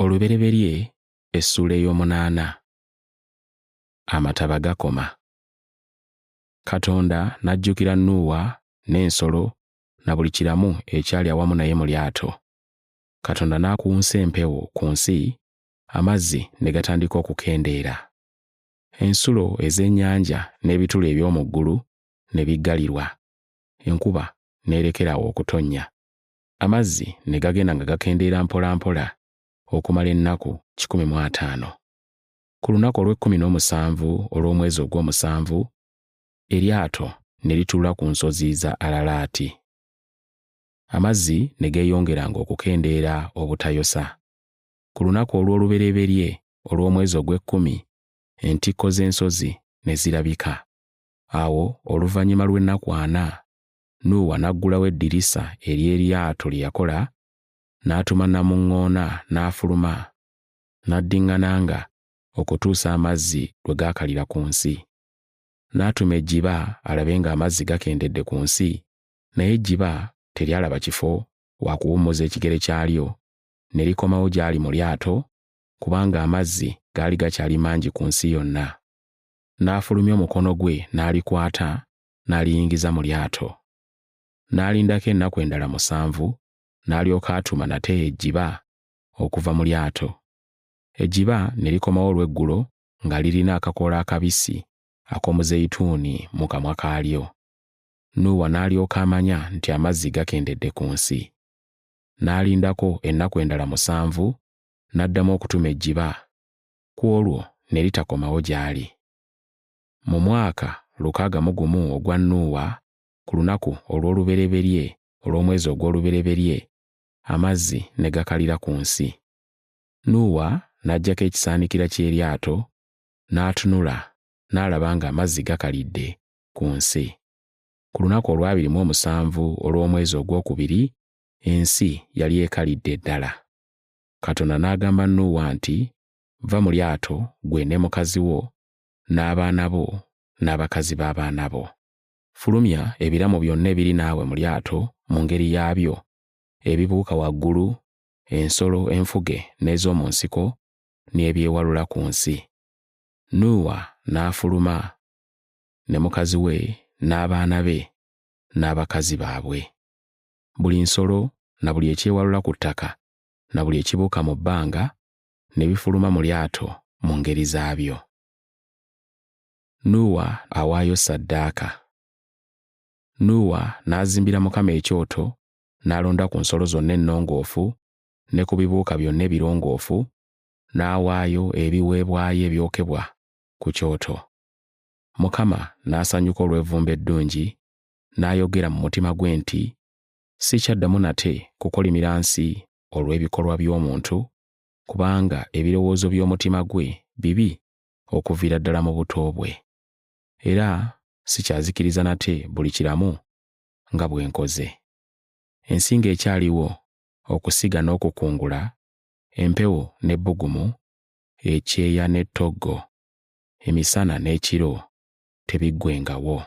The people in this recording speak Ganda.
Olubereberye essuula ey'omunaana. Amataba gakoma. Katonda n'ajjukira Nuuwa n'ensolo na buli kiramu ekyali awamu naye mu lyato. Katonda n'akunsa empewo ku nsi, amazzi ne gatandika okukendeera. Ensulo ez'ennyanja n'ebituli eby'omu ggulu ne biggalirwa, enkuba n'erekera awo okutonnya. Amazzi ne gagenda nga gakendeera mpolampola okumala ennaku 150. Ku lunaku olw'ekkumi n'omusanvu olw'omwezi ogw'omusanvu, eryato ne lituula ku nsozi za Alalaati. Amazzi ne geeyongeranga okukendeera obutayosa. Ku lunaku olw'olubereberye olw'omwezi ogw'ekkumi, entikko z'ensozi ne zirabika. Awo oluvannyuma lw'ennaku ana, Nuuwa n'aggulawo eddirisa ery'eryato lye yakola, n'atuma namuŋŋoona n'afuluma, n'addiŋŋananga okutuusa amazzi lwe gaakalira ku nsi. N'atuma ejjiba alabe ng'amazzi gakendedde ku nsi, naye ejjiba teryalaba kifo wa kuwummuza ekigere kyalyo, ne likomawo gy'ali mu lyato, kubanga amazzi gaali gakyali mangi ku nsi yonna. N'afulumya omukono gwe n'alikwata, n'aliyingiza mu lyato. N'alindako ennaku endala musanvu, n'alyoka atuma nate ejjiba okuva mu lyato. Ejjiba ne likomawo olw'eggulo nga lirina akakoola akabisi ak'omuzeyituuni mu kamwa kaalyo. Nuuwa n'alyoka amanya nti amazzi gakendedde ku nsi. N'alindako ennaku endala musanvu, n'addamu okutuma ejjiba, ku olwo ne litakomawo gy'ali. Mu mwaka 61 ogwa Nuuwa, ku lunaku olw'olubereberye olw'omwezi ogw'olubereberye, amazzi ne gakalira ku nsi. Nuuwa n'aggyako ekisaanikira ky'eryato, n'atunula, n'alaba ng'amazzi gakalidde ku nsi. Ku lunaku olw'abiri mu omusanvu olw'omwezi ogwokubiri, ensi yali ekalidde ddala. Katonda n'agamba Nuuwa nti, Va mu lyato ggwe ne mukazi wo n'abaana bo n'abakazi b'abaana bo. Fulumya ebiramu byonna ebiri naawe mu lyato mu ngeri yaabyo, ebibuuka waggulu, ensolo enfuge n'ez'omu nsiko, n'ebyewalula ku nsi. Nuuwa n'afuluma ne mukazi we n'abaana be n'abakazi baabwe. Buli nsolo na buli ekyewalula ku ttaka na buli ekibuuka mu bbanga ne bifuluma mu lyato mu ngeri zaabyo. Nuuwa awaayo ssaddaaka. Nuuwa n'azimbira Mukama ekyoto, n'alonda ku nsolo zonna ennongoofu ne ku bibuuka byonna ebirongoofu, n'awaayo ebiweebwayo ebyokebwa ku kyoto. Mukama n'asanyuka olw'evvumbe eddungi, n'ayogera mu mutima gwe nti, Sikyaddamu nate kukolimira nsi olw'ebikolwa by'omuntu, kubanga ebirowoozo by'omutima gwe bibi okuviira ddala mu buto bwe. Era sikyazikiriza nate buli kiramu nga bwe nkoze. Ensi ng'ekyaliwo, okusiga n'okukungula, empewo n'ebbugumu, ekyeya n'ettoggo, emisana n'ekiro tebiggwengawo.